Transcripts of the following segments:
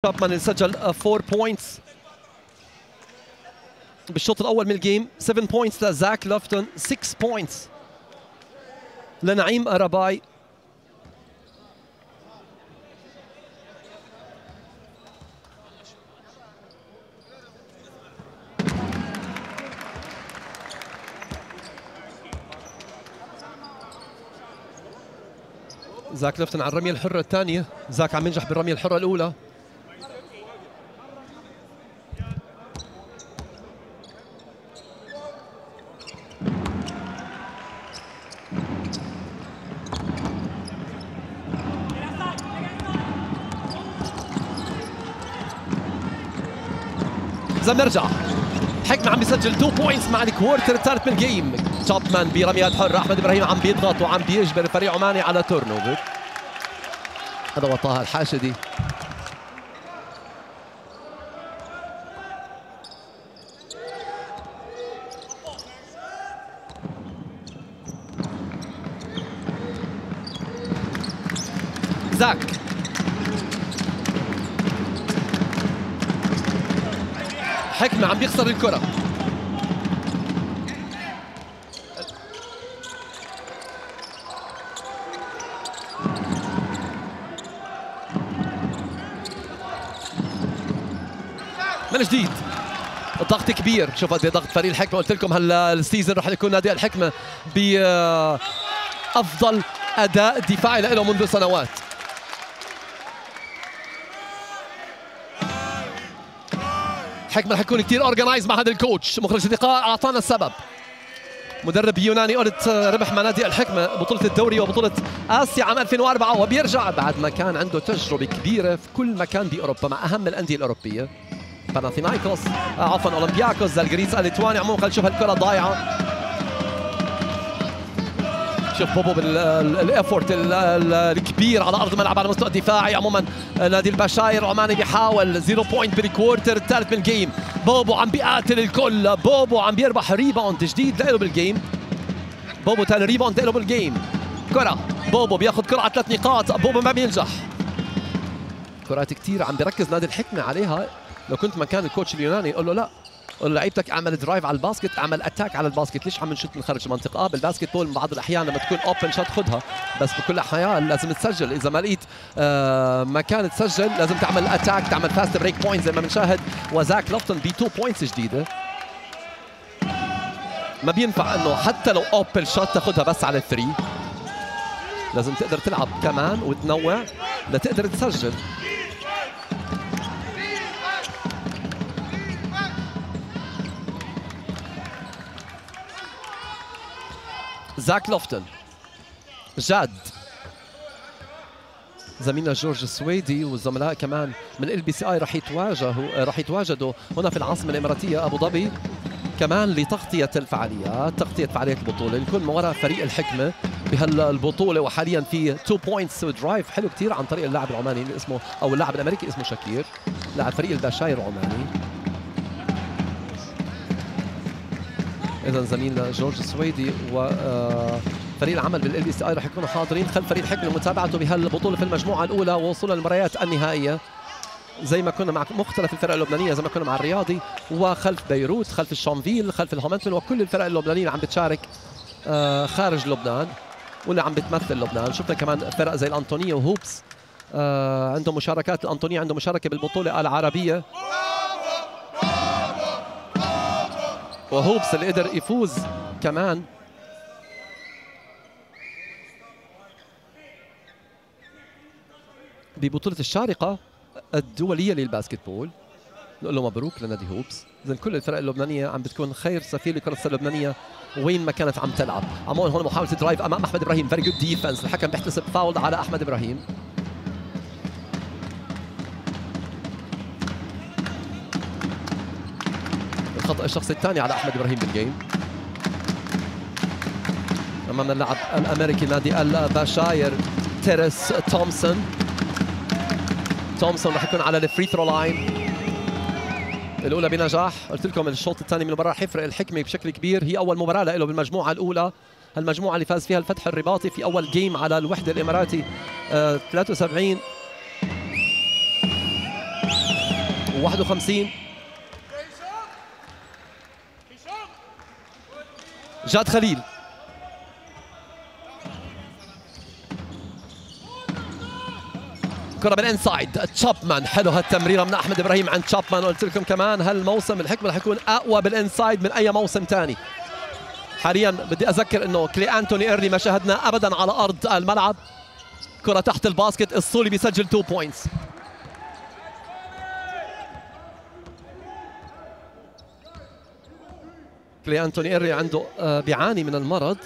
شابمان اللي سجل 4 points بالشوط الاول من ال game. 7 points لزاك لوفتون، 6 points لنعيم رباي. زاك لوفتون على الرمية الحرة الثانية. زاك عم ينجح بالرمية الحرة الأولى. إذا بنرجع حكمة عم بيسجل 2 points مع ال quarter الثالث من ال game. شابمان برميات حرة، أحمد إبراهيم عم بيضغط وعم بيجبر الفريق عماني على turnover. هذا هو طه الحاشدي. زاك حكمة عم بيخسر الكرة. من جديد الضغط كبير، شوف قد ايه ضغط فريق الحكمة. قلت لكم هلا ال season رح يكون نادي الحكمة بأفضل أداء دفاعي له منذ سنوات. حكمة رح يكون كثير organized مع هذا ال coach. مخرج اللقاء اعطانا السبب. مدرب يوناني قلت ربح مع نادي الحكمة بطولة الدوري وبطولة آسيا عام 2004، وبيرجع بعد ما كان عنده تجربة كبيرة في كل مكان بأوروبا مع أهم الأندية الأوروبية، باناثينايكوس، عفوا أولمبياكوس، زالجريس الليتواني. عموما خلينا نشوف هالكرة ضايعة. شوف بوبو بال effort الكبير على ارض الملعب على المستوى الدفاعي. عموما نادي البشاير العماني بيحاول 0 point بال quarter الثالث من ال game. بوبو عم بيقاتل الكل، بوبو عم بيربح rebound جديد له بال game. بوبو ثاني rebound له بال game. كرة بوبو بياخذ كرة على 3 نقاط، بوبو ما بينجح. كرات كثير عم بيركز نادي الحكمة عليها. لو كنت مكان ال coach اليوناني قول له لا، قول لعيبتك اعمل drive على ال basket، اعمل attack على ال basket، ليش عم نشوت من خارج المنطقة؟ بال basketball بعض الاحيان لما تكون open shot خذها، بس بكل الاحيان لازم تسجل. اذا ما لقيت مكان تسجل لازم تعمل attack، تعمل fast break point زي ما بنشاهد. وزاك لوفتون ب 2 points جديدة. ما بينفع انه حتى لو open shot تاخذها بس على ال three، لازم تقدر تلعب كمان وتنوع لتقدر تسجل. زاك لوفتون جاد، زميلنا جورج السويدي والزملاء كمان من LBCI راح يتواجدوا هنا في العاصمة الاماراتية ابو ظبي كمان لتغطيه الفعاليات، تغطيه فعاليات البطولة. الكل من وراء فريق الحكمة بهالبطوله، وحاليا في 2 points drive حلو كثير عن طريق اللاعب العماني اللي اسمه، او اللاعب الامريكي اسمه شاكير، لاعب فريق البشاير العماني. اذا زميلنا جورج السويدي وفريق العمل بال LBCI رح يكونوا حاضرين خلف فريق الحكمة لمتابعته بهالبطوله في المجموعة الاولى ووصولا للمباريات النهائية، زي ما كنا مع مختلف الفرق اللبنانية، زي ما كنا مع الرياضي وخلف بيروت، خلف الشانفيل، خلف الهومنتمن، وكل الفرق اللبنانية اللي عم بتشارك خارج لبنان واللي عم بتمثل لبنان. شفنا كمان فرق زي الانطونيه وهوبس عندهم مشاركات. الانطونيه عنده مشاركة بالبطولة العربية، وهوبس اللي قدر يفوز كمان. ببطولة الشارقة الدولية لل basketball. نقول له مبروك لنادي هوبس. إذا كل الفرق اللبنانية عم بتكون خير سفير لكرة السلة اللبنانية وين ما كانت عم تلعب. عموما هون محاولة drive أمام أحمد إبراهيم، very good defense. الحكم بيحتسب فاول على أحمد إبراهيم. الخطأ الشخصي الثاني على أحمد إبراهيم بال game. أمامنا اللاعب الأمريكي نادي البشاير تيريس تومسون. تومسون رح يكون على ال free throw line الأولى بنجاح. قلت لكم الشوط الثاني من المباراة رح يفرق الحكمة بشكل كبير. هي أول مباراة له بالمجموعة الأولى، المجموعة اللي فاز فيها الفتح الرباطي في أول game على الوحدة الإماراتي 73. 51. جاد خليل، كرة بال inside، تشابمان، حلو هالتمريرة من احمد ابراهيم عند تشابمان. قلت لكم كمان هالموسم الحكمة رح يكون اقوى بال inside من اي موسم ثاني. حاليا بدي اذكر انه كلي انتوني ايرلي ما شاهدنا ابدا على ارض الملعب. كرة تحت ال basket، الصولي بيسجل 2 points. كلي انتوني ايرلي عنده بيعاني من المرض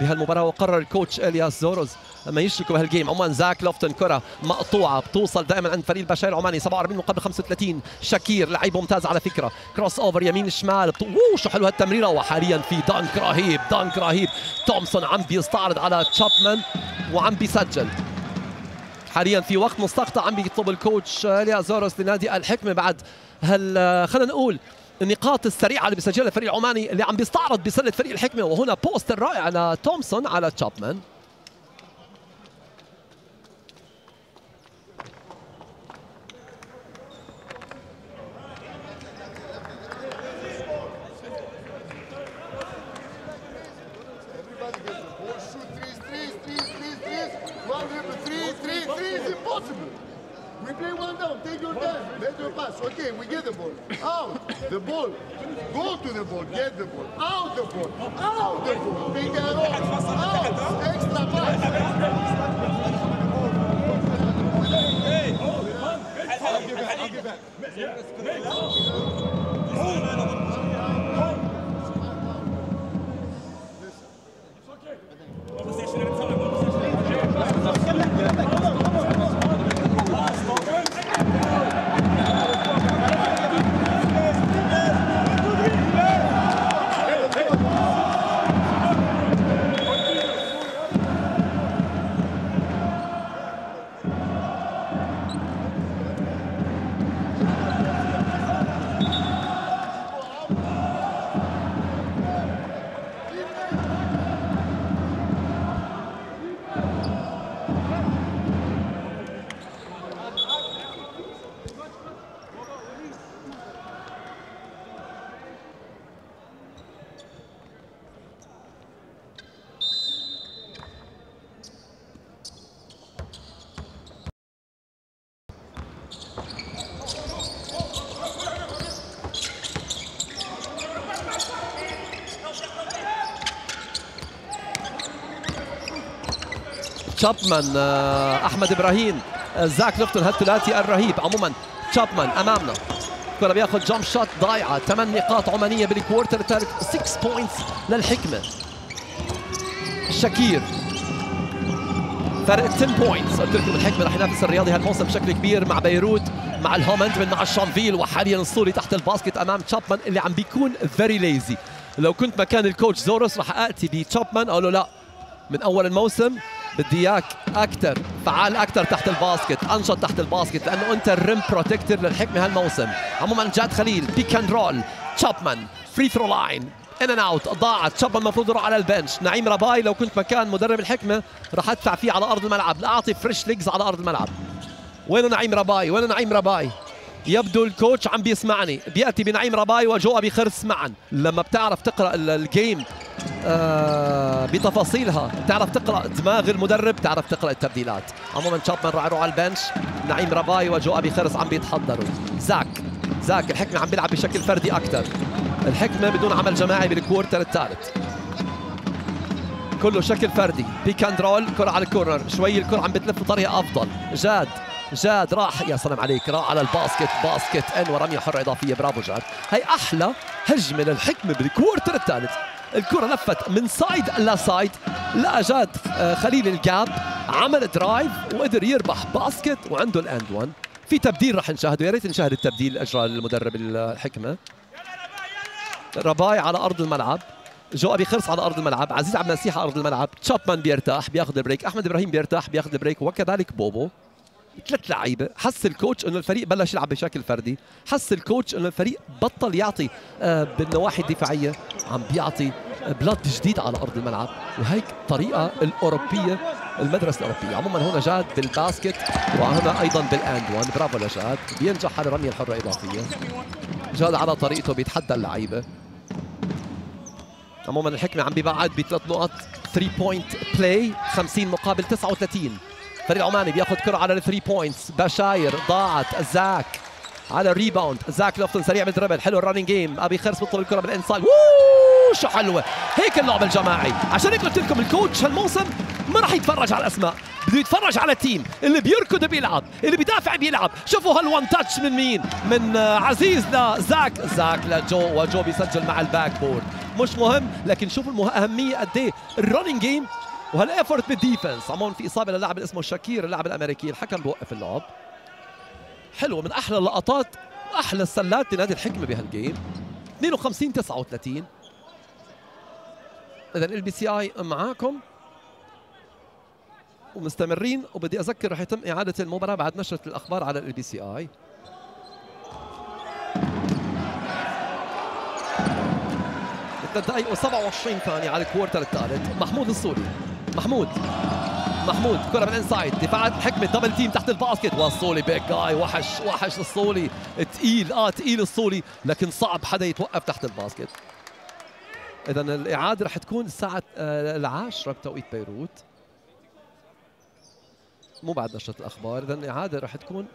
بهالمباراه، وقرر ال coach الياس زوروز ما يشركوا بهال game. عموما زاك لوفتن كره مقطوعة بتوصل دائما عند فريق البشاير العماني. 47 مقابل 35. شاكير لعيب ممتاز على فكرة، crossover يمين شمال، شو حلو هالتمريره. وحاليا في dunk رهيب، dunk رهيب. تومسون عم بيستعرض على تشابمان وعم بيسجل. حاليا في وقت مستقطع عم بيطلب ال coach الياس زوروس لنادي الحكمة بعد هال خلينا نقول النقاط السريعة اللي بيسجلها الفريق العماني اللي عم بيستعرض بسلة فريق الحكمة. وهنا post الرائع لتومسون على تشابمان. We play one down, take your time, let your pass. Okay, we get the ball. Out the ball. Go to the ball, get the ball. Out the ball. Out the ball. Pick and roll. Out. Extra pass. I'll get back. تشابمان، احمد ابراهيم، زاك لوفتون، هالثلاثي الرهيب. عموما تشابمان امامنا، كرة بياخذ jump shot ضايعة. 8 نقاط عمانيه بال quarter الثالث، 6 points للحكمة. شاكير فرق 10 points. قلت لكم الحكمة رح ينافس الرياضي هالموسم بشكل كبير مع بيروت، مع الهومنتمن، مع الشانفيل. وحاليا الصوري تحت ال basket امام تشابمان اللي عم بيكون very lazy. لو كنت مكان ال coach زوروس رح اتي بتشابمان اقول له لا، من اول الموسم بدي اياك اكثر فعال، اكثر تحت ال basket، انشط تحت ال basket، لانه انت ال rim protector للحكمة هالموسم. عموما جاد خليل pick and roll، تشابمان free throw line، in and out، ضاعت. تشابمان المفروض يروح على ال bench. نعيم رباي لو كنت مكان مدرب الحكمة راح ادفع فيه على ارض الملعب، لاعطي fresh legs على ارض الملعب. وين نعيم رباي؟ وين نعيم رباي؟ يبدو ال coach عم بيسمعني، بياتي بنعيم رباي وجو ابي خرس معا. لما بتعرف تقرا ال game بتفاصيلها، بتعرف تقرا دماغ المدرب، بتعرف تقرا التبديلات. عموما تشابمان راح يروح على ال bench، نعيم رباي وجو ابي خرس عم بيتحضروا. زاك الحكمة عم بيلعب بشكل فردي اكثر، الحكمة بدون عمل جماعي بال quarter الثالث، كله شكل فردي. pick and roll، كره على ال corner، شوي الكره عم بتلف بطريقة افضل. جاد راح، يا سلام عليك، راح على ال basket، basket in ورميه حره اضافية. برافو جاد، هي احلى هجمة للحكمة بال quarter الثالث. الكره لفت من side ل side، لقى جاد خليل ال gap، عمل drive وقدر يربح basket وعنده ال and 1. في تبديل رح نشاهده، يا ريت نشاهد التبديل اللي اجراه المدرب الحكمة. رباي على ارض الملعب، جو ابي خرس على ارض الملعب، عزيز عبد المسيح على ارض الملعب، تشابمان بيرتاح بياخذ ال break، احمد ابراهيم بيرتاح بياخذ ال break، وكذلك بوبو. 3 لعيبة. حس ال coach انه الفريق بلش يلعب بشكل فردي، حس ال coach انه الفريق بطل يعطي بالنواحي الدفاعية، عم بيعطي blood جديد على ارض الملعب، وهيك طريقه الاوروبيه، المدرسة الاوروبيه. عموما هنا جاد بال basket وهنا ايضا بال and one. برافو لجاد، بينجح على الرمية الحرة اضافيه. جاد على طريقته بيتحدى اللعيبه. عموما الحكمة عم بيبعد ب3 نقط، 3 point play، 50 مقابل 39. فريق العماني بياخذ كره على ال 3 points. بشاير ضاعت، زاك على ال rebound، زاك لوفتن سريع بال dribble، حلو ال running game. ابي خرس بيطلب الكره بال inside. ووو شو حلوه! هيك اللعب الجماعي. عشان هيك قلت لكم ال coach هالموسم ما راح يتفرج على الاسماء، بده يتفرج على team اللي بيركض بيلعب، اللي بيدافع بيلعب. شوفوا هال one touch من مين؟ من عزيز لزاك، زاك لجو، وجو بيسجل مع ال backboard. مش مهم، لكن شوفوا الاهمية قد ايه ال running game وهال effort بال defense. عموما في اصابه للاعب اللي اسمه شاكير، اللاعب الامريكي، الحكم بوقف اللعب. حلوه، من احلى اللقطات واحلى السلات لنادي الحكمة بهال game. 52-39. اذا LBCI معاكم ومستمرين، وبدي اذكر رح يتم اعاده المباراة بعد نشره الاخبار على LBCI. 3 دقائق و27 ثانية على ال quarter الثالث. محمود الصولي، محمود، محمود، كرة من inside، دفاعات الحكمة، double team تحت ال basket، والصولي big guy، وحش، وحش الصولي، ثقيل، ثقيل الصولي، لكن صعب حدا يتوقف تحت ال basket. اذا الاعادة رح تكون الساعة 10 بتوقيت بيروت، مو بعد نشرة الأخبار. إذا الإعادة رح تكون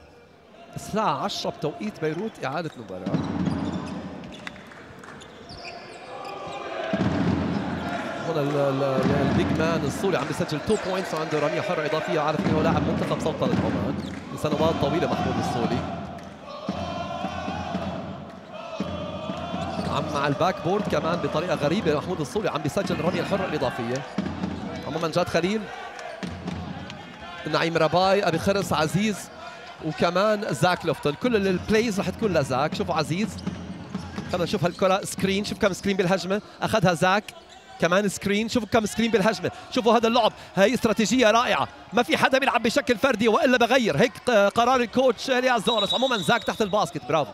الساعة 10 بتوقيت بيروت، إعادة المباراة. هنا ال big man الصولي عم بيسجل 2 points وعنده رمية حرة إضافية. عارف إنه لاعب منتخب سلطنة عمان لسنوات طويلة. محمود الصولي عم مع ال backboard كمان بطريقة غريبة. محمود الصولي عم بيسجل الرمية الحرة الإضافية. عموما جاد خليل، نعيم رباي، ابي خرس، عزيز، وكمان زاك لوفتون. كل ال plays رح تكون لزاك. شوفوا عزيز، خلينا نشوف هالكره، screen، شوف كم screen بالهجمه. اخذها زاك، كمان screen، شوفوا كم screen بالهجمه. شوفوا هذا اللعب، هي استراتيجية رائعه، ما في حدا بيلعب بشكل فردي والا بغير. هيك قرار ال coach الياس زورس. عموما زاك تحت ال basket، برافو.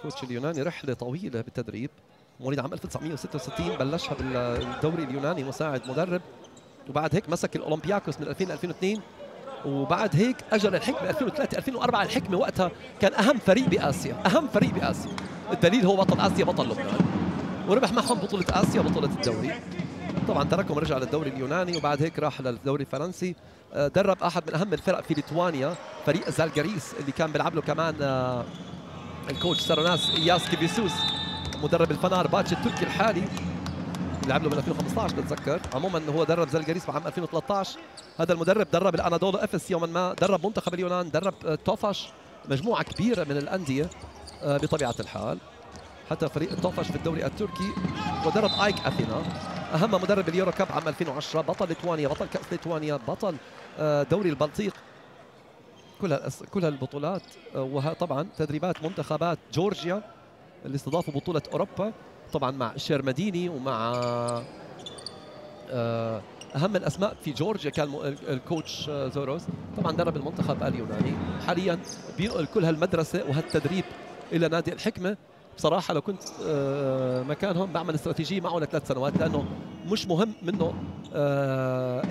coach اليوناني رحلة طويلة بالتدريب، مواليد عام 1966، بلشها بالدوري اليوناني مساعد مدرب، وبعد هيك مسك الاولمبياكوس من 2000 ل 2002، وبعد هيك اجى للحكمة 2003 2004. الحكمة وقتها كان اهم فريق باسيا، اهم فريق باسيا. الدليل هو بطل اسيا، بطل لبنان، وربح معهم بطوله اسيا وبطولة الدوري. طبعا تركهم، رجع للدوري اليوناني، وبعد هيك راح للدوري الفرنسي. درب احد من اهم الفرق في ليتوانيا، فريق زالجاريس اللي كان بيلعب له كمان ال coach ساروناس ياسكيفيسوس، مدرب الفنار باتش التركي الحالي، لعب له من 2015 بتذكر. عموما هو درب زالجاريس بعام 2013. هذا المدرب درب الانادولو افس يوما ما، درب منتخب اليونان، درب توفاش، مجموعة كبيرة من الاندية بطبيعة الحال، حتى فريق توفاش في الدوري التركي، ودرب ايك اثينا. اهم مدرب ال Euro Cup عام 2010، بطل ليتوانيا، بطل كاس ليتوانيا، بطل دوري البلطيق، كل هالبطولات. وطبعا تدريبات منتخبات جورجيا اللي استضافوا بطولة أوروبا، طبعا مع شيرمديني ومع أهم الأسماء في جورجيا كان ال coach زوروس. طبعا درب المنتخب اليوناني، حاليا بينقل كل هالمدرسة وهالتدريب إلى نادي الحكمة. بصراحة لو كنت مكانهم بعمل استراتيجية معه ل3 سنوات، لأنه مش مهم منه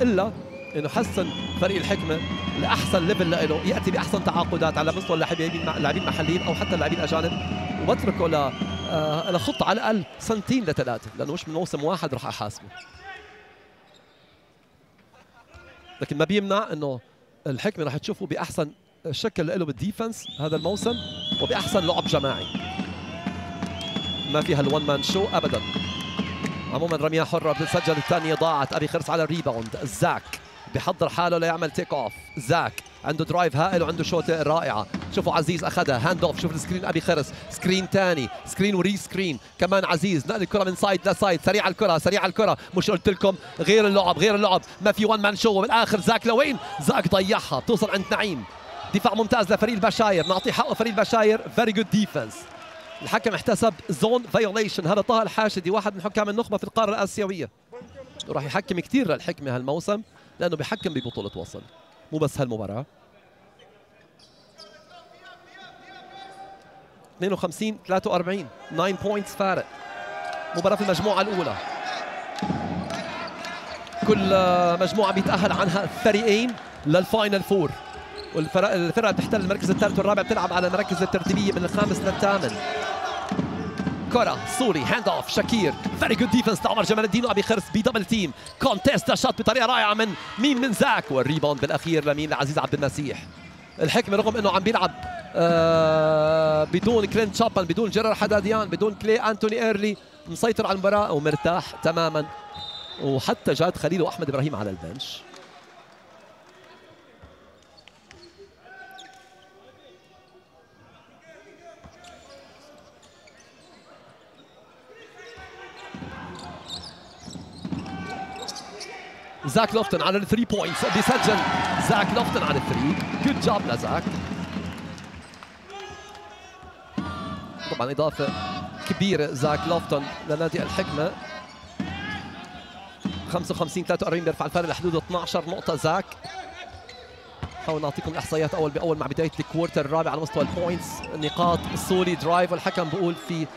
إلا انه حسن فريق الحكمة لاحسن level له، ياتي باحسن تعاقدات على مستوى اللاعبين المحليين او حتى اللاعبين الاجانب، وبتركه ل لخطة على الاقل سنتين لثلاثه، لانه مش من موسم واحد رح احاسبه. لكن ما بيمنع انه الحكمة رح تشوفه باحسن شكل له بال defense هذا الموسم وباحسن لعب جماعي، ما فيها ال one man show ابدا. عموما رمية حره بتسجل، الثانية ضاعت. ابي خرس على ال rebound. زاك بحضر حاله ليعمل take off. زاك عنده drive هائل وعنده شوطه رائعه. شوفوا عزيز اخذها hand off، شوف ال screen، ابي خرس، screen ثاني، screen و re-screen كمان. عزيز نقل الكره من side ل side، سريعة الكره، سريعة الكره. مش قلت لكم غير اللعب، غير اللعب، ما في one man show. وبالاخر زاك لوين؟ زاك ضيعها، بتوصل عند نعيم. دفاع ممتاز لفريق البشاير، نعطي حقه فريق البشاير، very good defense. الحكم احتسب zone violation. هذا طه الحاشدي، واحد من حكام النخبة في القارة الاسيويه، وراح يحكم كثير للحكمة هالموسم لانه بيحكم ببطولة وصل. مو بس هالمباراه. 52-43، 9 points فارق. مباراة في المجموعة الأولى، كل مجموعة بيتأهل عنها فريقين لل final four، والفرق الفرقة بتحتل المركز الثالث والرابع بتلعب على المراكز الترتيبية من الخامس للثامن. كرة سوري، hand off شاكير، very good defense لعمر جمال الدين وابي خرس ب double team، contest shot بطريقة رائعة من مين؟ من زاك، وال rebound بالاخير لمين؟ لعزيز عبد المسيح. الحكمة رغم انه عم بيلعب بدون كلينت شابان، بدون جيرار حداديان، بدون كلي انتوني ايرلي، مسيطر على المباراة ومرتاح تماما، وحتى جاد خليل واحمد ابراهيم على ال bench. زاك لوفتن على ال three points، بيسجل زاك لوفتن على ال three، good job لزاك. طبعا اضافه كبيرة زاك لوفتن لنادي الحكمة. 55-43 بيرفع الفارق لحدود 12 نقطة زاك. حاول نعطيكم الاحصائيات اول باول مع بداية ال quarter الرابع على مستوى ال points. نقاط سولي drive، والحكم بيقول في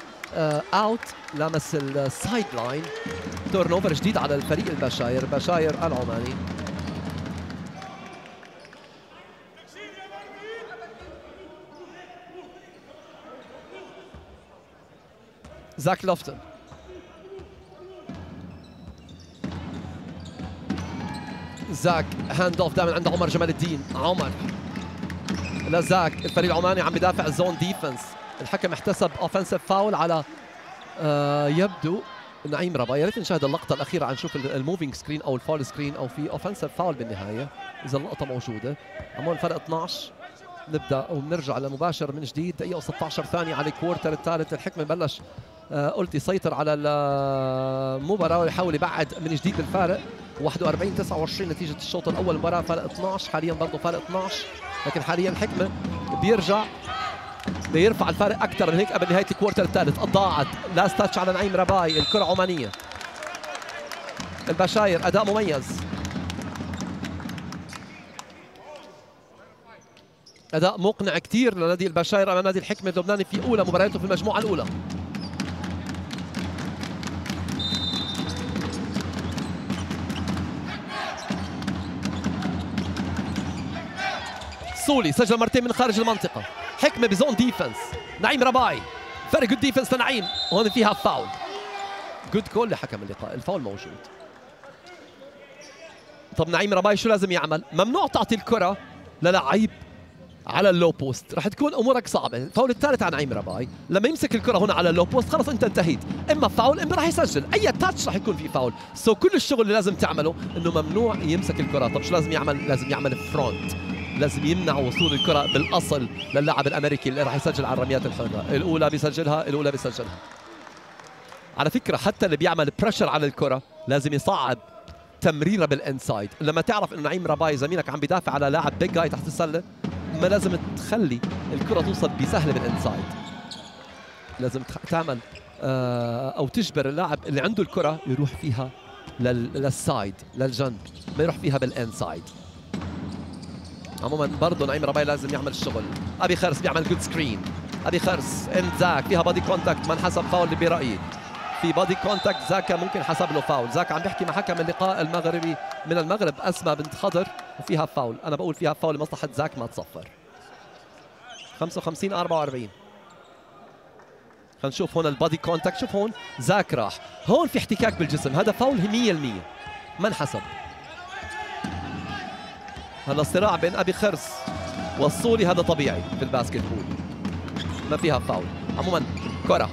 out، لمس ال sideline. turnover جديد على الفريق البشاير، بشاير العماني. زاك لوفتن، زاك hand off دائما عند عمر جمال الدين، عمر لزاك. الفريق العماني عم بدافع zone defense، الحكم احتسب offensive foul على يبدو نعيم ربا. يا ريت نشاهد اللقطة الاخيرة، عن نشوف ال moving screen او ال foul screen او في offensive foul بالنهاية اذا اللقطة موجودة. عموما فرق 12، نبدا وبنرجع للمباشر من جديد. دقيقة و16 ثانية على ال quarter الثالث. الحكمة بلش قلت يسيطر على المباراة ويحاول يبعد من جديد الفارق. 41-29 نتيجة الشوط الاول، المباراة فرق 12، حاليا برضه فرق 12، لكن حاليا الحكمة بيرجع ليرفع الفارق اكثر من هيك قبل نهاية ال quarter الثالث. ضاعت last touch على نعيم رباي، الكره عمانيه. البشاير اداء مميز، اداء مقنع كثير لنادي البشاير امام نادي الحكمة اللبناني في اولى مبارياته في المجموعة الاولى. سولي سجل مرتين من خارج المنطقة، حكمه ب zone defense، نعيم رباي very good defense لنعيم، وهون فيها foul. good call لحكم اللقاء، الفاول موجود. طب نعيم رباي شو لازم يعمل؟ ممنوع تعطي الكره للعيب على ال low post، رح تكون امورك صعبة. الفاول الثالث على نعيم رباي، لما يمسك الكره هنا على ال low post خلص انت انتهيت، اما فاول اما رح يسجل، اي touch رح يكون في foul. so كل الشغل اللي لازم تعمله انه ممنوع يمسك الكره. طب شو لازم يعمل؟ لازم يعمل front، لازم يمنع وصول الكرة بالأصل للاعب الأمريكي اللي راح يسجل على الرميات الحرة. الأولى بيسجلها، الأولى بيسجلها. على فكرة حتى اللي بيعمل pressure على الكرة لازم يصعب تمريرة بال inside. لما تعرف إنه نعيم رباي زميلك عم بيدافع على لاعب big guy تحت السلة، ما لازم تخلي الكرة توصل بسهلة بال inside. لازم تعمل أو تجبر اللاعب اللي عنده الكرة يروح فيها لل side، للجنب، ما يروح فيها بال inside. عموما برضه نعيم رباي لازم يعمل الشغل. ابي خرس بيعمل good screen، ابي خرس and زاك، فيها body contact، ما انحسب فاول برايي. في body contact زاكا ممكن حسب له فاول. زاكا عم بيحكي مع حكم اللقاء المغربي من المغرب اسماء بنت خضر، وفيها فاول. انا بقول فيها فاول لمصلحة زاك، ما تصفر. 55-44. خلينا نشوف هون ال body contact. شوف هون زاك راح، هون في احتكاك بالجسم، هذا فاول 100%، ما انحسب. هلا الصراع بين ابي خرس والصولي هذا طبيعي في ال basketball، ما فيها فاول. عموما كرة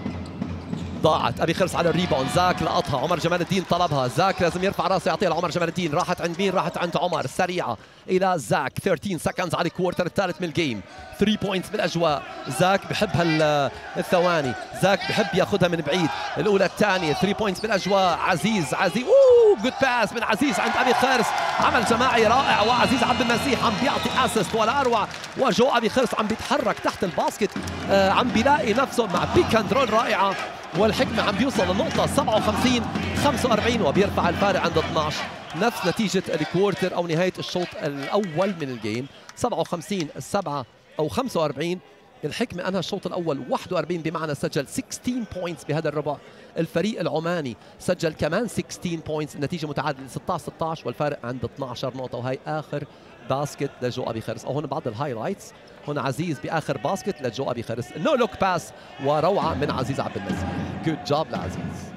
ضاعت، ابي خرس على ال rebound، زاك لقطها، عمر جمال الدين طلبها، زاك لازم يرفع راسه يعطيها لعمر جمال الدين، راحت عند مين؟ راحت عند عمر، سريعة الى زاك. 13 seconds على ال quarter الثالث من ال game، 3 points بالاجواء. زاك بحب هالثواني، زاك بحب ياخذها من بعيد، الاولى الثانية، 3 points بالاجواء. عزيز، عزيز، اوه good pass من عزيز عند ابي خرس، عمل جماعي رائع، وعزيز عبد المسيح عم بيعطي assist ولا اروع، وجو ابي خرس عم بيتحرك تحت ال basket، عم بيلاقي نفسه مع pick and roll رائعة، والحكمة عم بيوصل للنقطة 57-45 وبيرفع الفارق عند 12. نفس نتيجة ال quarter او نهاية الشوط الاول من ال game، 57-7 او 45. الحكمة أنهى الشوط الأول 41، بمعنى سجل 16 points بهذا الربع. الفريق العماني سجل كمان 16 points. النتيجة متعادلة 16-16 والفارق عند 12 نقطة، وهي آخر basket لجو أبي خرس، أو هون بعض ال highlights. هنا عزيز بآخر basket لجو أبي خرس، no look pass وروعة من عزيز عبد المسيح. good job لعزيز.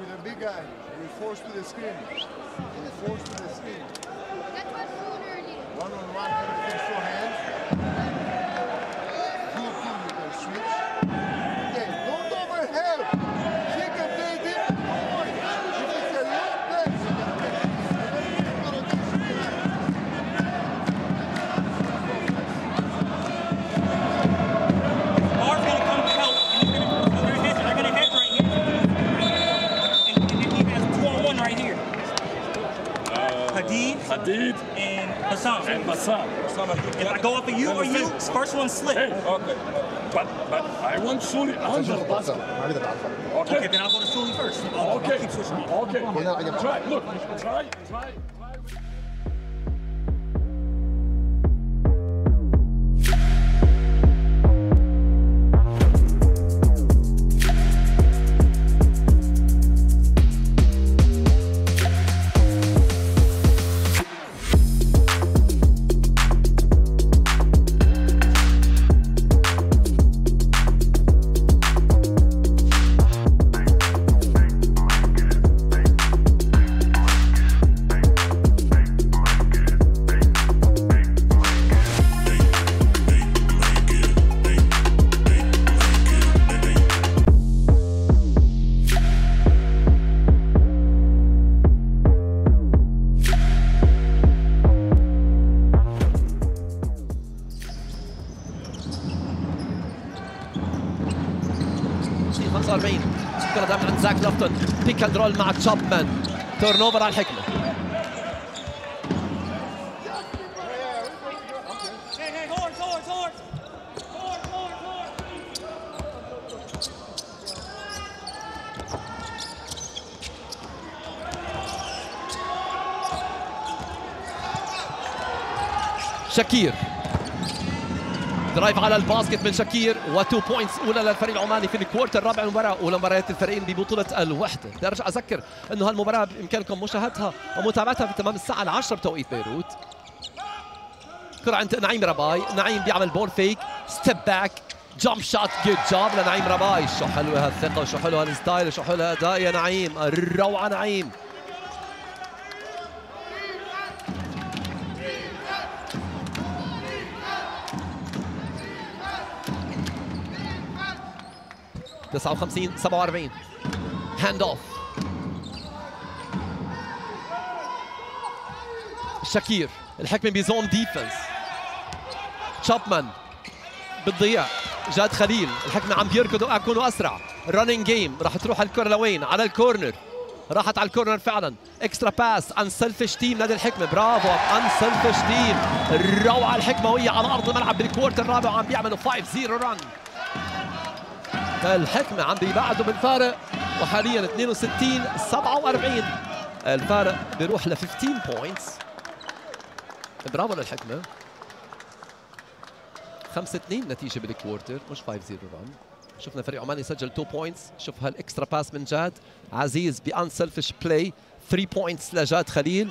With a big guy, we force to the screen. We force to the screen. That was soon earlier. One on one, everything four hands. 2-2, you can switch. Okay, don't overhelp. He can play different. Don't worry. If it's a low play, you can play. And then you can rotation behind. Bar's gonna come to help, and he's gonna they're hedge, they're gonna hedge right here. And then he has 2-on-1 right here. Hadid Hadid and Hassan. and Hassan. If I go off of you or you, first one slip. Hey, okay. But I want Suli under the basket. Okay. Okay, then I'll go to Suli first. I'll Okay. keep switching. Okay. Try. Look. Try. Try. Try. شيء 45. كرة دائما عند زاك لوفتون، pick and roll مع تشابمان، turnover على الحكمة. Hey, hey, horns, horns, horns. Horns, horns, horns. شاكير، drive على ال basket من شاكير، و2 points اولى للفريق العماني في ال quarter الرابع المباراه، اولى مباريات الفريقين ببطولة الوحده. بدي ارجع اذكر انه هالمباراه بامكانكم مشاهدتها ومتابعتها في تمام الساعة 10 بتوقيت بيروت. كرة عند نعيم رباي، نعيم بيعمل ball fake، step back، jump shot، good job لنعيم رباي. شو حلوة هالثقه، شو حلو هال style، شو حلو هالاداء يا نعيم، روعه نعيم. 59-47، hand off، شاكير. الحكمة ب zone defense، تشابمان بتضيع، جاد خليل. الحكمة عم بيركضوا، اكونوا اسرع، running game. راح تروح الكرة لوين؟ على ال corner. راحت على ال corner فعلا. extra pass، unselfish team نادي الحكمة. برافو، unselfish team، روعة. الحكمة وهي على ارض الملعب بال quarter الرابع وعم بيعملوا 5-0 run. الحكمة عم بيبعدوا بالفارق، وحاليا 62-47، الفارق بيروح ل 15 points. برافو للحكمة. 5-2 نتيجة بال quarter، مش 5-0 run. شفنا فريق عماني سجل 2 points. شوف هال extra pass من جاد عزيز ب unselfish play، 3 points لجاد خليل.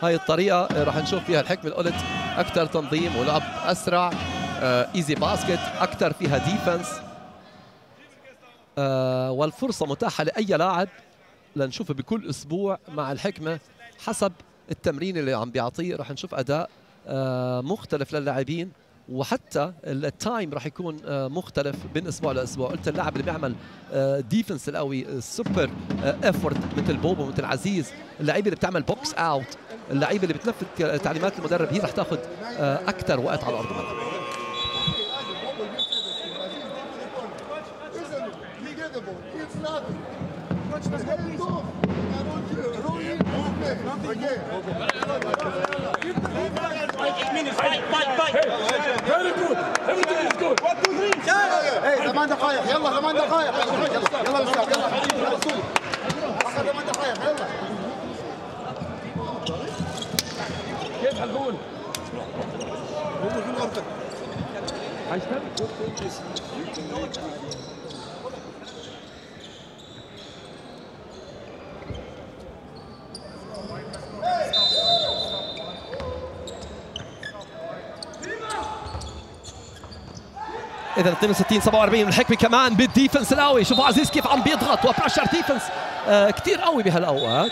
هاي الطريقة راح نشوف فيها الحكمة، قلت أكثر تنظيم ولعب أسرع، easy basket أكثر، فيها defense، والفرصة متاحة لأي لاعب لنشوفه بكل أسبوع مع الحكمة. حسب التمرين اللي عم بيعطيه راح نشوف أداء مختلف للاعبين، وحتى ال time راح يكون مختلف بين اسبوع لاسبوع. قلت اللاعب اللي بيعمل defense القوي، super effort، مثل بوبو، مثل عزيز، اللعيبة اللي بتعمل box out، اللعيبة اللي بتنفذ تعليمات المدرب، هي رح تاخذ اكثر وقت على ارض الملعب. He get the ball. It's nothing. Hand off. Roll in, okay. Again. 8 minutes, fight, fight, fight. good. Everything is good. 1 2 3. ايه 8 دقائق، يلا 8 دقائق، يلا يلا وسام، يلا يلا سولي. اخر 8 دقائق، يلا. كيف حنقول؟ هو في غرفتك. اذا 62-47 الحكمة كمان بال defense القوي. شوفوا عزيز كيف عم بيضغط و pressure defense كثير قوي بهالاوقات.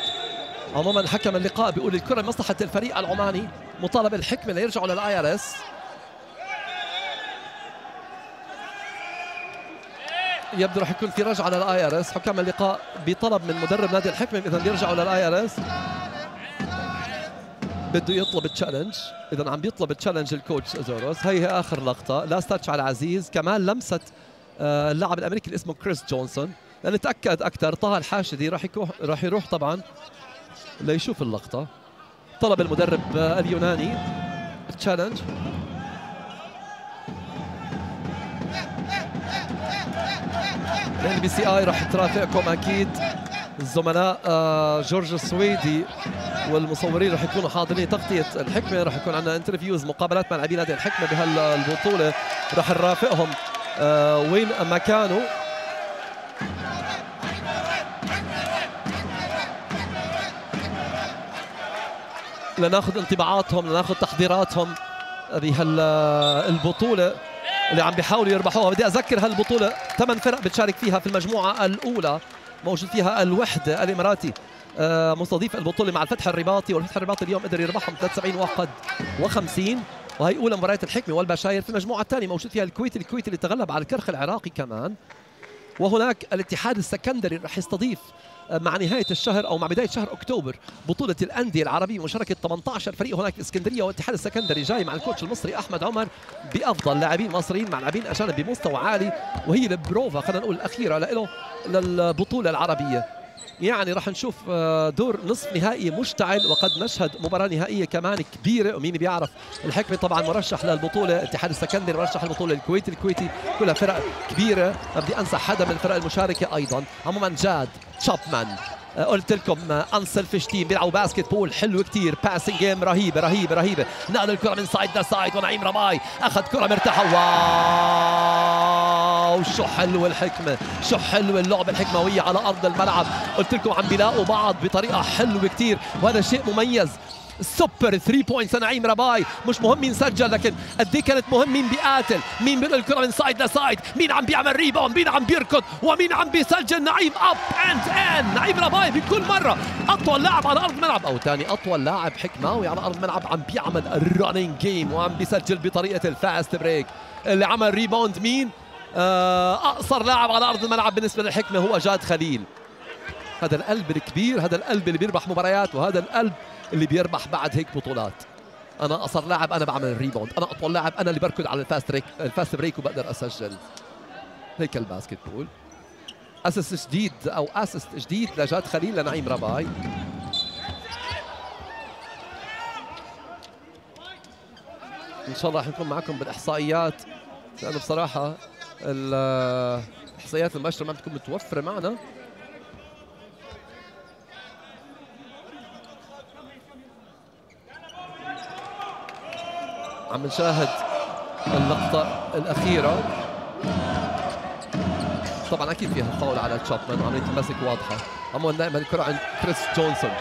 عموما حكم اللقاء بيقول الكره لمصلحة الفريق العماني، مطالبه الحكمة ليرجعوا لل IRS. يبدو رح يكون في رجعه لل IRS. حكام اللقاء بطلب من مدرب نادي الحكمة اذا بيرجعوا لل IRS. بده يطلب challenge، اذا عم بيطلب challenge ال coach زوروس. هي اخر لقطة، last touch على عزيز، كمان لمسه اللاعب الامريكي اللي اسمه كريس جونسون. لنتاكد اكثر طه الحاشدي راح يروح طبعا ليشوف اللقطة. طلب المدرب اليوناني challenge. ال NBCI راح ترافقكم اكيد، الزملاء جورج السويدي والمصورين رح يكونوا حاضرين تغطية الحكمة. رح يكون عندنا interviews، مقابلات مع لاعبين نادي الحكمة بهالبطولة، رح نرافقهم وين ما كانوا. لناخذ انطباعاتهم، لناخذ تحضيراتهم بهالبطولة اللي عم بيحاولوا يربحوها. بدي أذكر هالبطولة 8 فرق بتشارك فيها في المجموعة الأولى، موجود فيها الوحدة الإماراتي مستضيف البطولة مع الفتح الرباطي، والفتح الرباطي اليوم قدر يربحهم 73-51، وهي أولى مباريات الحكمة والبشاير. في المجموعة الثانية موجود فيها الكويت، الكويت اللي تغلب على الكرخ العراقي كمان. وهناك الاتحاد السكندري رح يستضيف مع نهاية الشهر أو مع بداية شهر أكتوبر بطولة الأندية العربية مشاركة 18 فريق هناك في اسكندرية. والاتحاد السكندري جاي مع ال coach المصري أحمد عمر بأفضل لاعبين مصريين مع لاعبين أجانب بمستوى عالي، وهي البروفا خلينا نقول الأخيرة له للبطولة العربية. يعني راح نشوف دور نصف نهائي مشتعل، وقد نشهد مباراة نهائية كمان كبيرة، ومين بيعرف. الحكمة طبعا مرشح للبطولة، الاتحاد السكندري مرشح للبطولة، الكويت الكويتي، كلها فرق كبيرة، ما بدي أنسى حدا من الفرق المشاركة أيضا. عموما جاد تشابمان، قلت لكم unselfish team، بيلعبوا basketball حلو كثير، passing game رهيبة رهيبة رهيبة. نقل الكره من side ل side، ونعيم رباي اخذ كره مرتاحة. wow شو حلو الحكمة، شو حلو اللعبة الحكمويه على ارض الملعب. قلت لكم عم بيلاقوا بعض بطريقة حلوة كثير، وهذا شيء مميز. سوبر 3 points نعيم رباي، مش مهم مين سجل، لكن قد ايه كانت مهم مين بيقاتل، مين بينقل الكره من side ل side، مين عم بيعمل rebound، مين عم بيركض، ومين عم بيسجل. نعيم up and in، نعيم رباي بكل مرة اطول لاعب على ارض الملعب، او ثاني اطول لاعب حكماوي على ارض الملعب، عم بيعمل ال running game وعم بيسجل بطريقة ال fast break. اللي عمل rebound مين؟ اقصر لاعب على ارض الملعب بالنسبة للحكمة هو جاد خليل. هذا القلب الكبير، هذا القلب اللي بيربح مباريات، وهذا القلب اللي بيربح بعد هيك بطولات. انا اقصر لاعب، انا بعمل ال rebound، انا اطول لاعب، انا اللي بركض على ال fast break وبقدر اسجل. هيك ال basketball. assist جديد او assist جديد لجاد خليل لنعيم رباي. ان شاء الله رح نكون معكم بالاحصائيات، لانه بصراحة الاحصائيات المباشرة ما بتكون متوفرة معنا. عم نشاهد اللقطة الأخيرة، طبعا أكيد فيها فاول على تشابمان وعملية المسك واضحة. عموما دائما الكرة عند كريس جونسون.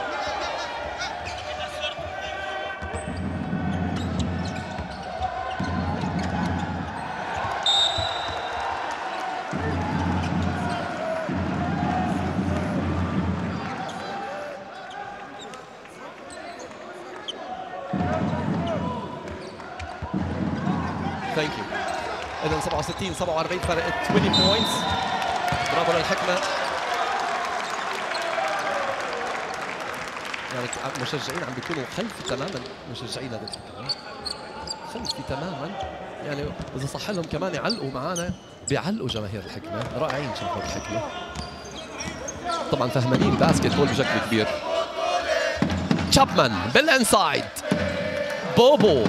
thank you. اذا 67-47 فرق 20 points. برافو للحكمة. يعني المشجعين عم بيكونوا خلفي تماما، مشجعين هذا الحكمة خلفي تماما، يعني اذا صح لهم كمان يعلقوا معنا، بيعلقوا جماهير الحكمة، رائعين جمهور الحكمة. طبعا فهمانين basketball بشكل كبير. تشابمان بال inside، بوبو،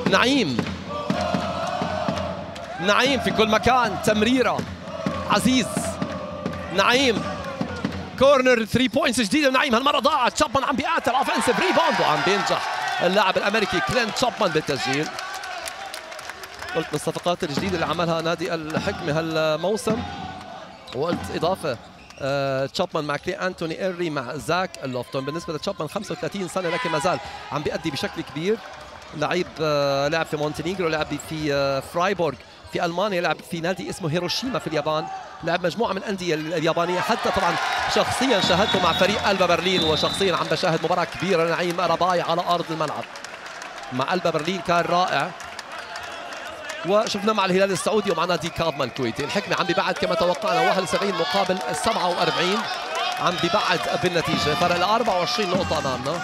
نعيم، نعيم في كل مكان، تمريره عزيز، نعيم corner 3 points جديدة، نعيم هالمرة ضاعت. تشابمان عم بيقاتل offensive rebound وعم بينجح اللاعب الامريكي كلينت تشابمان بالتسجيل. قلت من الصفقات الجديدة اللي عملها نادي الحكمة هالموسم، وقلت اضافه تشابمان مع كلي انتوني ايري مع زاك لوفتون. بالنسبة لتشابمان 35 سنة لكن ما زال عم بيأدي بشكل كبير. لعيب لعب في مونتينيغرو، لعب في فرايبورغ في المانيا، لعب في نادي اسمه هيروشيما في اليابان، لعب مجموعة من الاندية اليابانية. حتى طبعا شخصيا شاهدته مع فريق البا برلين، وشخصيا عم بشاهد مباراة كبيرة لنعيم رباي على ارض الملعب مع البا برلين، كان رائع. وشفنا مع الهلال السعودي ومع نادي كاظمة الكويتي. الحكمة عم ببعد كما توقعنا 71 مقابل 47، عم ببعد بالنتيجة، فرق ال 24 نقطة أمامنا.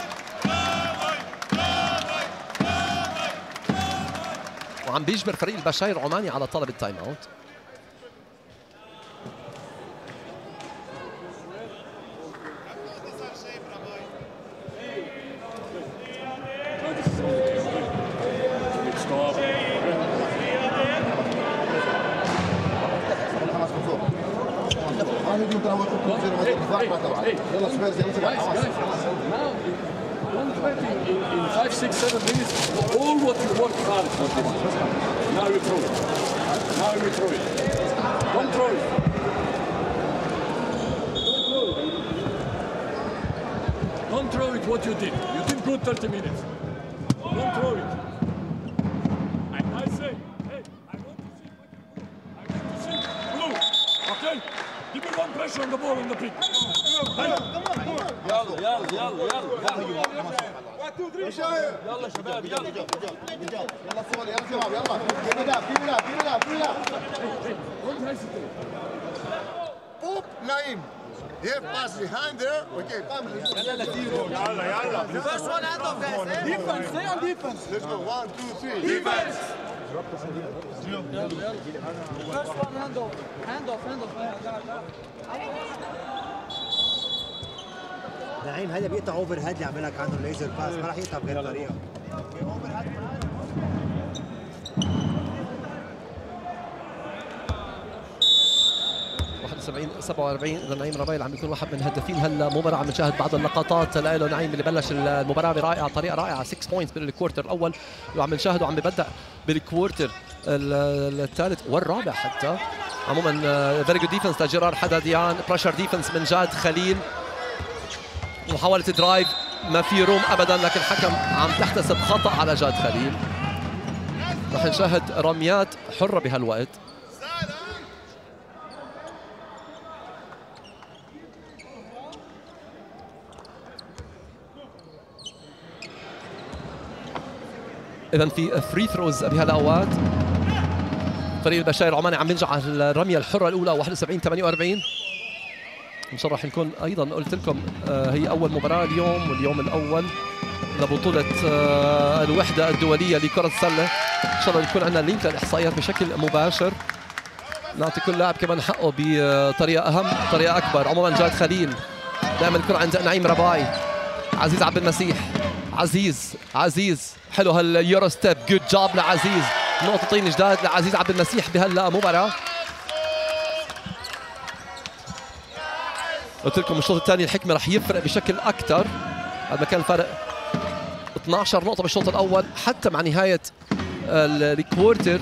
وعم بيجبر فريق البشاير العماني على طلب ال time out. Guys, now 120 in 5, 6, 7 minutes, all what you worked hard for this. Now you throw it. Now you throw it. Don't throw it. Don't throw it. Don't throw it what you did. You did good 30 minutes. Don't throw it. And I say, hey, I want to see fucking blue. I want to see blue. Okay? Give me one pressure on the ball on the pick. يلا يلا يلا يلا يلا شباب يلا يلا صور، يلا شباب، يلا keep it up, keep it up, keep it up, keep it up. Don't hesitate. Oop, Naim. You have pass behind there. Okay, يلا يلا. First one hand off, guys. Eh? Defense, stay on defense. Let's go. 1, 2, 3. Defense. First one hand off. Hand off, hand off. نعيم هذا بيقطع overhead اللي عملك لك عنه ال laser pass، ما راح يقطع بغير طريقه. 71 47. اذا نعيم ربايل عم بيكون واحد من هدافين هالمباراه. عم نشاهد بعض اللقطات له نعيم اللي بلش المباراة برائعه، طريقه رائعة، 6 points بال quarter الاول، وعم نشاهده عم ببدع بال quarter الثالث والرابع حتى. عموما very good defense لجيرار حداديان، pressure defense من جاد خليل، محاولة drive ما في room ابدا، لكن الحكم عم تحتسب خطا على جاد خليل. رح نشاهد رميات حره بهالوقت. اذا في free throws بهالاوقات. فريق البشاير العماني عم ينجح على الرمية الحرة الاولى 71 48. ان شاء الله رح نكون ايضا قلت لكم هي اول مباراة اليوم، واليوم الاول لبطولة الوحدة الدولية لكرة السلة. ان شاء الله يكون عندنا link للاحصائيات بشكل مباشر، نعطي كل لاعب كمان حقه بطريقة اهم، طريقه اكبر. عموما جاد خليل دائما الكره عند نعيم رباي، عزيز عبد المسيح، عزيز عزيز حلو هال euro step، good job لعزيز. نقطتين جداد لعزيز عبد المسيح بهالمباراه. قلت لكم الشوط الثاني الحكمة رح يفرق بشكل اكثر، بعد ما كان الفرق 12 نقطة بالشوط الاول حتى مع نهاية ال quarter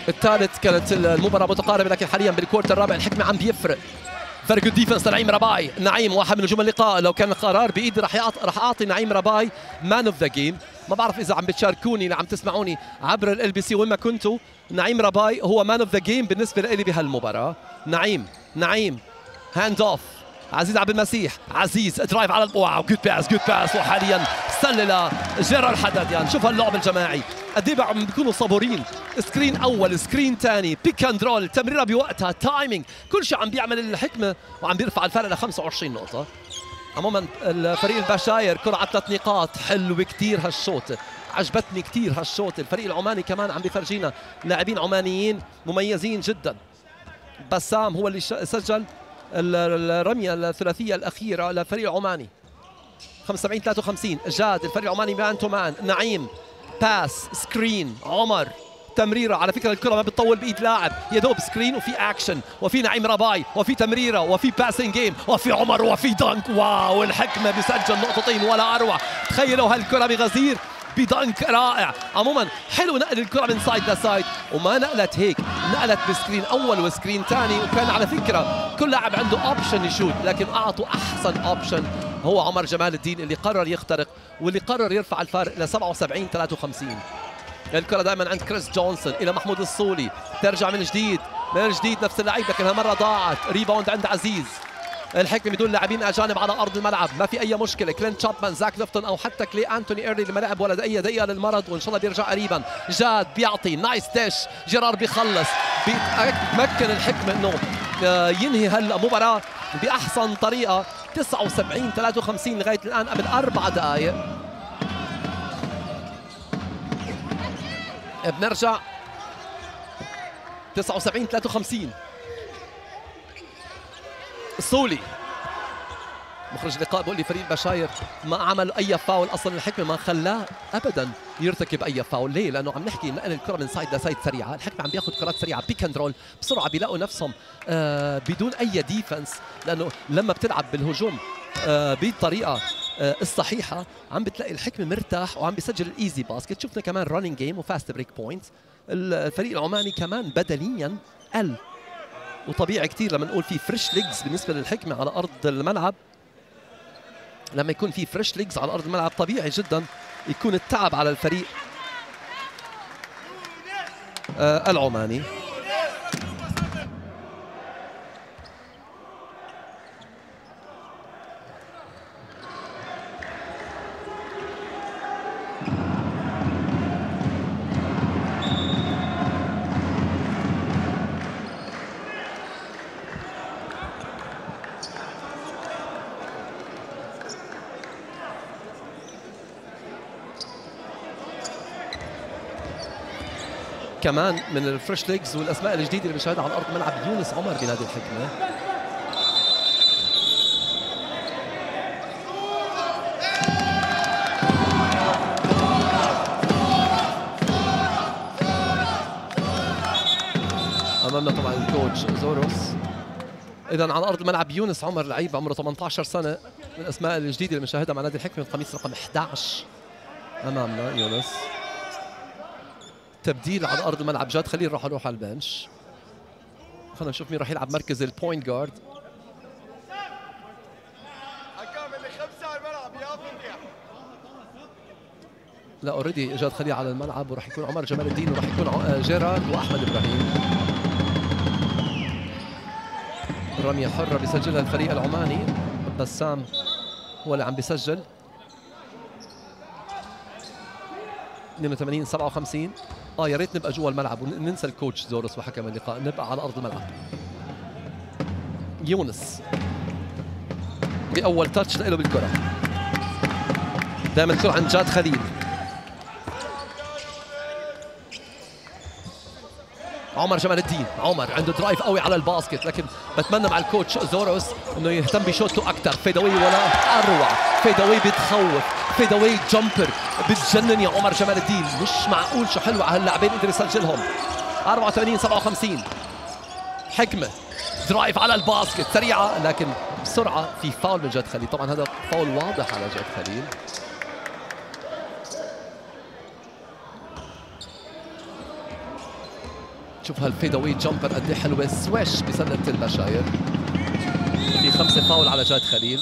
الثالث كانت المباراة متقاربة، لكن حاليا بال quarter الرابع الحكمة عم بيفرق. very good defense لنعيم رباي. نعيم واحد من نجوم اللقاء، لو كان القرار بايدي رح اعطي نعيم رباي man of the game. ما بعرف اذا عم بتشاركوني اللي عم تسمعوني عبر LBC وين ما كنتوا، نعيم رباي هو man of the game بالنسبة لي بهالمباراه. نعيم نعيم hand off عزيز عبد المسيح، عزيز drive على wow good pass good pass، وحاليا سله لجيرار حداديان. شوف هاللعب الجماعي قد ايه عم بيكونوا صبورين، screen اول screen ثاني pick and roll، تمريره بوقتها، timing، كل شيء عم بيعمل الحكمة وعم بيرفع الفرق ل 25 نقطة. عموما الفريق البشاير كرة على 3 نقاط، حلو كثير هالشوط، عجبتني كثير هالشوط. الفريق العماني كمان عم بيفرجينا لاعبين عمانيين مميزين جدا. بسام هو اللي سجل الرمية الثلاثية الأخيرة للفريق العماني. 75 53. جاد الفريق العماني man to man. نعيم pass screen عمر، تمريره. على فكرة الكره ما بتطول بايد لاعب، يا دوب screen وفي اكشن وفي نعيم رباي وفي تمريره وفي passing game وفي عمر وفي dunk. wow، الحكمة بيسجل نقطتين ولا اروع. تخيلوا هالكره بغزير ب dunk رائع. عموما حلو نقل الكره من side ل side، وما نقلت هيك، نقلت ب screen اول و screen ثاني، وكان على فكرة كل لاعب عنده option يشوت، لكن اعطوا احسن option هو عمر جمال الدين اللي قرر يخترق واللي قرر يرفع الفارق ل 77-53. الكرة دائما عند كريس جونسون إلى محمود الصولي، ترجع من جديد من جديد نفس اللعيب، لكنها مرة ضاعت. rebound عند عزيز. الحكمة بدون لاعبين أجانب على أرض الملعب، ما في أي مشكلة. كلينت شابمان، زاك لوفتون، أو حتى كلي أنتوني إيرلي اللي ما لعب ولا أي دقيقة للمرض، وإن شاء الله بيرجع قريبا. جاد بيعطي nice dish، جيرار بيخلص، بيتمكن الحكمة إنه ينهي هالمباراة بأحسن طريقة. 79-53 لغاية الآن قبل 4 دقائق. بنرجع 79-53. الصولي مخرج اللقاء بيقول لي فريق البشاير ما عمل اي فاول، اصلا الحكمة ما خلاه ابدا يرتكب اي فاول. ليه؟ لانه عم نحكي نقل الكره من side ل side سريعة، الحكمة عم بياخذ كرات سريعة pick and roll بسرعة، بيلاقوا نفسهم بدون اي defense، لانه لما بتلعب بالهجوم بالطريقة الصحيحة عم بتلاقي الحكمة مرتاح وعم بيسجل ال easy basket. شفنا كمان running game و fast break points. الفريق العماني كمان بدنيا قل، وطبيعي كثير لما نقول في fresh legs بالنسبة للحكمة على ارض الملعب. لما يكون في fresh legs على ارض الملعب طبيعي جدا يكون التعب على الفريق العماني. كمان من ال fresh legs والاسماء الجديدة اللي بنشاهدها على ارض الملعب يونس عمر بنادي الحكمة. امامنا طبعا ال coach زوروس. اذا على ارض الملعب يونس عمر، لعيب عمره 18 سنة، من الاسماء الجديدة اللي بنشاهدها مع نادي الحكمة، القميص رقم 11 امامنا يونس. تبديل على ارض الملعب، جاد خليل راح يروح على ال bench. خلينا نشوف مين راح يلعب مركز ال point guard. لا already جاد خليل على الملعب، وراح يكون عمر جمال الدين، وراح يكون جيرارد واحمد ابراهيم. رمية حرة بيسجلها الفريق العماني، بسام هو اللي عم بيسجل. 82-57. يا ريت نبقى جوا الملعب وننسى ال coach زورس وحكم اللقاء، نبقى على ارض الملعب. يونس باول touch له بالكرة، دائما الكره عند جاد خليل. عمر جمال الدين، عمر عنده drive قوي على ال basket، لكن بتمنى مع ال coach زوروس انه يهتم بشوته اكثر. fadeaway ولا اروع، fadeaway بتخوف، fadeaway jumper بتجنن يا عمر جمال الدين، مش معقول شو حلو على هاللاعبين قدر يسجلهم. 84-57. حكمه drive على ال basket سريعة، لكن بسرعة في فاول من جاد خليل. طبعا هذا فاول واضح على جاد خليل. شوف هال fadeaway jumper قد ايه حلوة، swish بسلة البشاير. في 5 فاول على جاد خليل،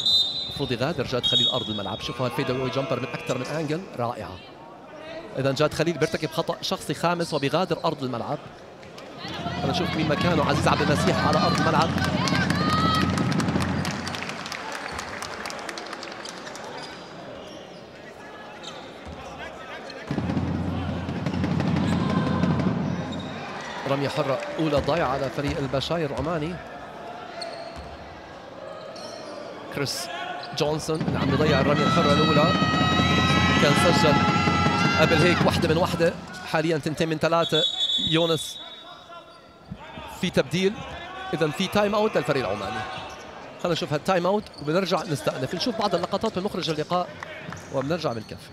المفروض يغادر جاد خليل ارض الملعب. شوفوا هال fadeaway jumper من اكثر من angle رائعة. اذا جاد خليل بيرتكب خطا شخصي خامس وبيغادر ارض الملعب. خلينا نشوف مين مكانه. عزيز عبد المسيح على ارض الملعب. رمية حرة أولى ضايعة على فريق البشاير العماني. كريس جونسون اللي عم يضيع الرمية الحرة الأولى، كان سجل قبل هيك 1 من 1، حاليا 2 من 3. يونس في تبديل، إذا في time out للفريق العماني. خلينا نشوف هال time out وبنرجع نستأنف، نشوف بعض اللقطات من مخرج اللقاء وبنرجع بنكفي.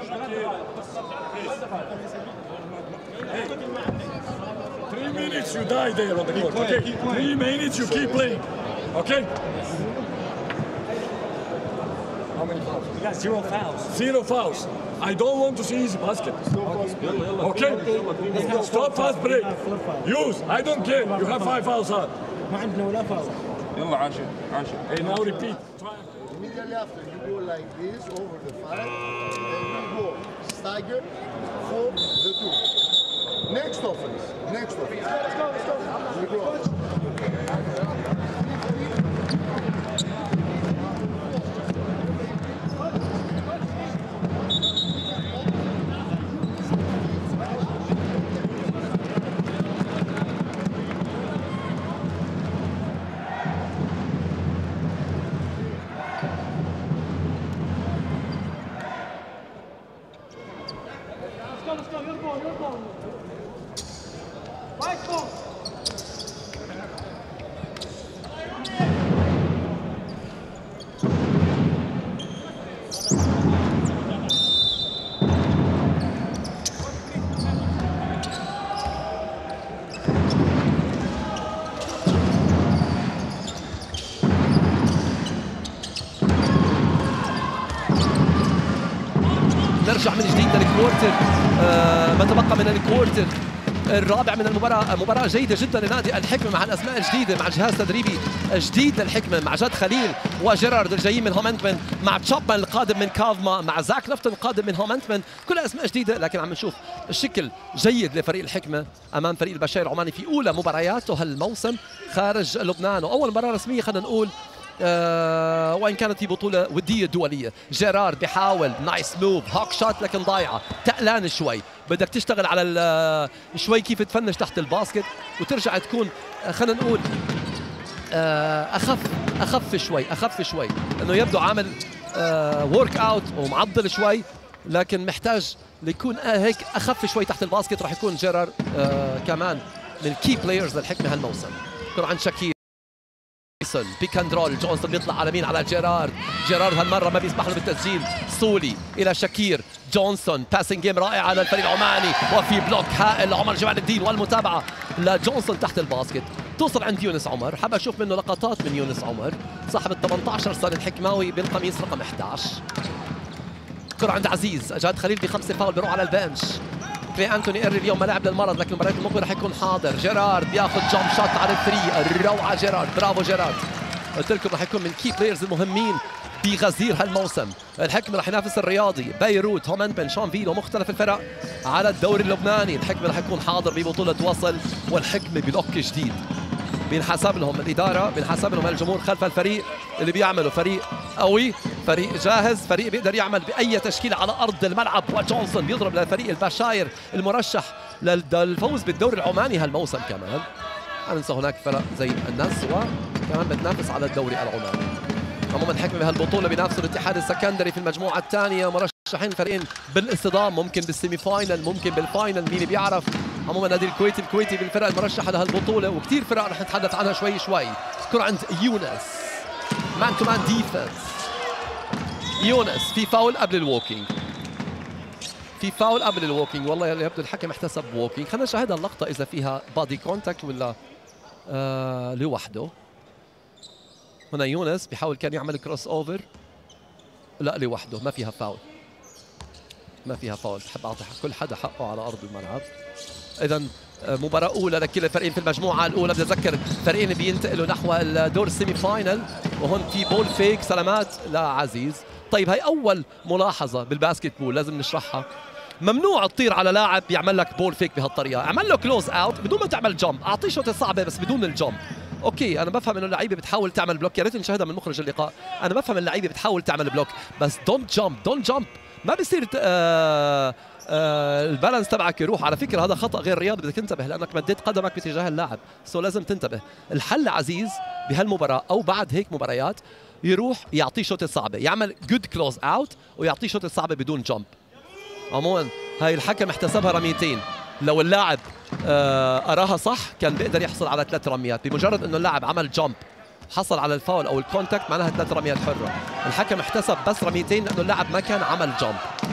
Shakir. Shakir. Please. Hey. 3 minutes you die there on the court. Okay. 3 minutes you keep playing. Okay. How many fouls? We got zero fouls. Zero fouls. I don't want to see easy basket. Okay? Stop fast break. Use. I don't care. You have five fouls out. ما عندنا ولا فاول. يلا عاشر عاشر. Hey, now repeat. Try. Immediately after, you go like this over the five, and you go stagger for the two. Next offense. Next offense. Let's go, let's go. We go. Let's go, let's go. Your ball, your ball. White ball. نرجع من جديد لل quarter، ما تبقى من ال quarter الرابع من المباراة. مباراة جيدة جدا لنادي الحكمة مع الأسماء الجديدة، مع جهاز تدريبي جديد للحكمة، مع جاد خليل وجيرارد الجايين من هومنتمن، مع تشابمان القادم من كافما، مع زاك لفتن القادم من هومنتمن. كل أسماء جديدة، لكن عم نشوف شكل جيد لفريق الحكمة أمام فريق البشاير العماني في أولى مبارياته هالموسم خارج لبنان، وأول مباراة رسمية خلينا نقول، وان كانت في بطوله وديه دوليه. جيرارد بيحاول nice move hook shot لكن ضايعه، تقلان شوي، بدك تشتغل على شوي كيف تفنش تحت ال basket وترجع تكون، خلينا نقول، اخف اخف شوي، اخف شوي، انه يبدو عامل workout ومعضل شوي، لكن محتاج ليكون هيك اخف شوي تحت ال basket. راح يكون جيرار كمان من key players للحكمه هالموسم. كرة عند شاكير، pick and roll، جونسون بيطلع على مين؟ على جيرارد. جيرارد هالمره ما بيسمح له بالتسجيل. سولي الى شاكير جونسون، passing game رائع على الفريق العماني، وفي block هائل لعمر جمال الدين، والمتابعه لجونسون تحت ال basket توصل عند يونس عمر. حاب اشوف منه لقطات من يونس عمر صاحب ال 18 سنه الحكماوي بالقميص رقم 11. كرة عند عزيز. جاد خليل بخمسة فاول بيروح على ال bench. كلي انتوني اري اليوم ما لعب للمرض، لكن المباريات المقبله رح يكون حاضر. جيرارد بياخذ jump shot على ال three، روعه جيرارد، برافو جيرارد. قلت لكم رح يكون من key players المهمين بغزير هالموسم. الحكمة رح ينافس الرياضي، بيروت، هومنتمن، شانفيل ومختلف الفرق على الدوري اللبناني. الحكمة رح يكون حاضر ببطولة وصل، والحكمة ب look جديد. بينحسب لهم الإدارة، بينحسب لهم الجمهور خلف الفريق اللي بيعملوا فريق قوي، فريق جاهز، فريق بيقدر يعمل بأي تشكيلة على أرض الملعب. وجونسون بيضرب لفريق البشاير المرشح للفوز بالدوري العماني هالموسم. كمان ما ننسى هناك فرق زي الناس وكمان بتنافس على الدوري العماني. عموما الحكمة بهالبطولة بينافسوا الاتحاد السكندري في المجموعة الثانية، مرشحين فريقين بالاصطدام، ممكن بال semi final، ممكن بال final، مين بيعرف. عموما نادي الكويت الكويتي بالفرق المرشحة لهالبطولة، وكثير فرق رح نتحدث عنها شوي شوي. كرة عند يونس، man to man defense. يونس في فاول قبل ال walking، في فاول قبل ال walking. والله يبدو الحكم احتسب walking. خلينا نشاهد اللقطة إذا فيها body contact ولا لوحده. هنا يونس بيحاول كان يعمل crossover، لا لوحده، ما فيها فاول، ما فيها فاول. بحب اعطي كل حدا حقه على ارض الملعب. اذا مباراة أولى لكل الفريقين في المجموعة الأولى. بدي أتذكر فريقين بينتقلوا نحو الدور ال semi final، وهون في ball fake، سلامات لعزيز. طيب هي أول ملاحظة بال basketball لازم نشرحها. ممنوع تطير على لاعب يعمل لك ball fake بهالطريقة. اعمل له close out بدون ما تعمل jump، اعطيه shot صعبة بس بدون ال jump. okay انا بفهم انه اللعيبه بتحاول تعمل block، يا ريت نشاهدها من مخرج اللقاء. انا بفهم اللعيبه بتحاول تعمل block، بس don't jump، don't jump. ما بصير ال balance تبعك يروح. على فكره هذا خطا غير رياضي، بدك تنتبه لانك مديت قدمك باتجاه اللاعب، so لازم تنتبه. الحل عزيز بهالمباراه او بعد هيك مباريات يروح يعطيه shot صعبه، يعمل good close out ويعطيه shot صعبه بدون jump. عموما هاي الحكم احتسبها رميتين، لو اللاعب أراها صح كان بيقدر يحصل على ثلاث رميات. بمجرد انه اللاعب عمل jump حصل على الفاول او ال contact معناها 3 رميات حره. الحكم احتسب بس رميتين لانه اللاعب ما كان عمل jump.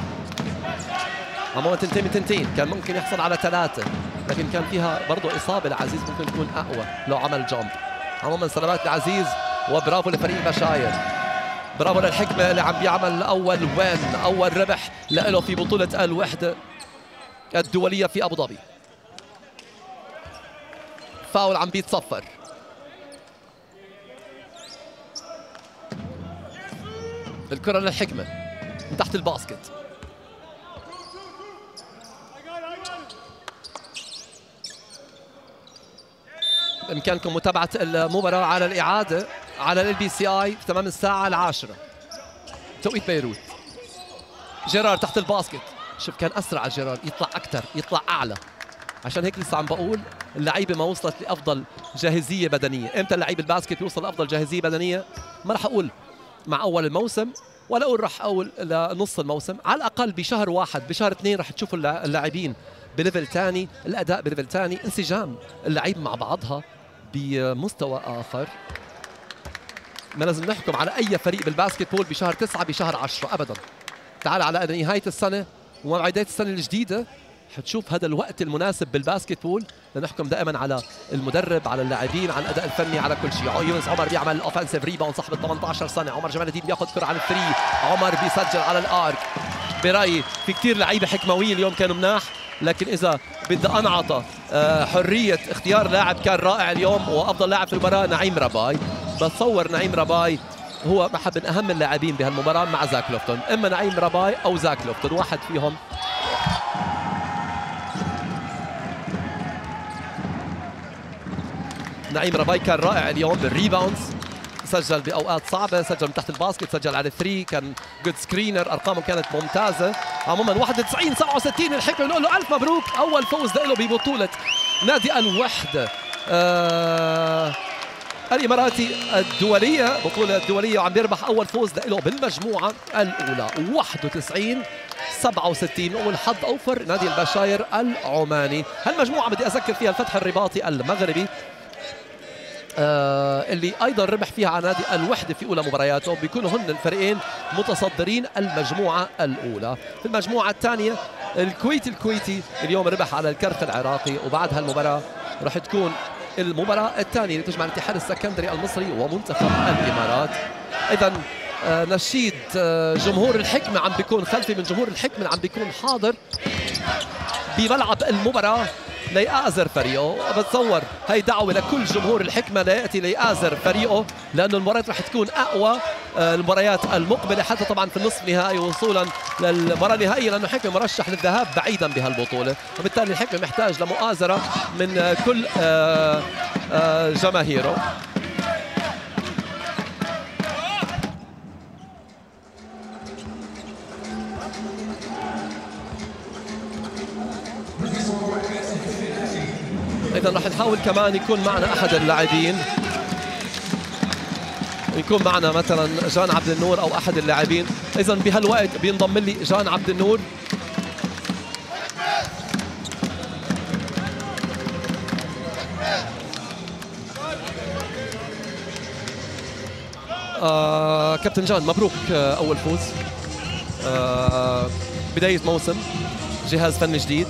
عموما 2 من 2 كان ممكن يحصل على 3، لكن كان فيها برضه اصابه لعزيز ممكن تكون اقوى لو عمل jump. عموما سلامات لعزيز وبرافو لفريق البشاير، برافو للحكمة اللي عم بيعمل اول win، اول ربح له في بطوله الوحدة الدولية في ابو ظبي. فاول عم بيتصفر. الكره للحكمة من تحت ال basket. بامكانكم متابعه المباراة على الاعادة على LBCI في تمام الساعة 10 توقيت بيروت. جيرار تحت ال basket، شوف كان اسرع جيرار، يطلع اكثر، يطلع اعلى. عشان هيك لسه عم بقول اللعيبة ما وصلت لافضل جاهزية بدنية. امتى اللعيب ال basket يوصل لافضل جاهزية بدنية؟ ما راح اقول مع اول الموسم ولا اقول راح اقول لنص الموسم، على الاقل بشهر 1 بشهر 2 راح تشوفوا اللاعبين ب level ثاني، الاداء ب level ثاني، انسجام اللعيب مع بعضها بمستوى اخر. ما لازم نحكم على اي فريق بال basketball بشهر 9 بشهر 10 ابدا. تعال على نهاية السنة ومع بداية السنة الجديدة حتشوف هذا الوقت المناسب بال basketball لنحكم دائما على المدرب، على اللاعبين، على الاداء الفني، على كل شيء. يونس عمر بيعمل offensive rebound صاحب ال 18 سنة. عمر جمال الدين بياخذ كره على ال three، عمر بيسجل على ال arc. برايي في كثير لعيبة حكمويه اليوم كانوا مناح، لكن اذا بدي انعطى حرية اختيار لاعب كان رائع اليوم وافضل لاعب في المباراة نعيم رباي. بتصور نعيم رباي هو احد من اهم اللاعبين بهالمباراه مع زاك لوفتون، اما نعيم رباي او زاك لوفتون، واحد فيهم. نعيم رباي كان رائع اليوم بال rebounds، سجل باوقات صعبة، سجل من تحت ال basket، سجل على ال three، كان good screener، ارقامه كانت ممتازة. عموما 91-67 الحكمة، نقول له الف مبروك، اول فوز له ببطولة نادي الوحدة الاماراتي الدولية، بطوله الدولية، وعم بيربح اول فوز له بالمجموعة الاولى 91-67. والحظ اوفر نادي البشاير العماني. هالمجموعة بدي اذكر فيها الفتح الرباطي المغربي اللي ايضا ربح فيها على نادي الوحدة في اولى مبارياته، بيكونوا هن الفريقين متصدرين المجموعة الاولى. في المجموعة الثانية الكويت الكويتي اليوم ربح على الكرخ العراقي، وبعد هالمباراه راح تكون المباراة الثانية اللي تجمع الاتحاد السكندري المصري ومنتخب الامارات. اذا نشيد جمهور الحكمة عم بيكون خلفي من جمهور الحكمة عم بيكون حاضر بملعب المباراة ليآزر فريقه. بتصور هي دعوة لكل جمهور الحكمة ليأتي ليآزر فريقه، لأنه المباراة رح تكون أقوى المباريات المقبلة، حتى طبعا في النصف النهائي وصولا للمباراة النهائية، لأنه الحكمة مرشح للذهاب بعيدا بهالبطولة، وبالتالي الحكمة محتاج لمؤازرة من كل جماهيره. إذا رح نحاول كمان يكون معنا أحد اللاعبين، يكون معنا مثلا جان عبد النور أو أحد اللاعبين. إذا بهالوقت بينضم لي جان عبد النور. كابتن جان، مبروك أول فوز، بداية موسم، جهاز فني جديد.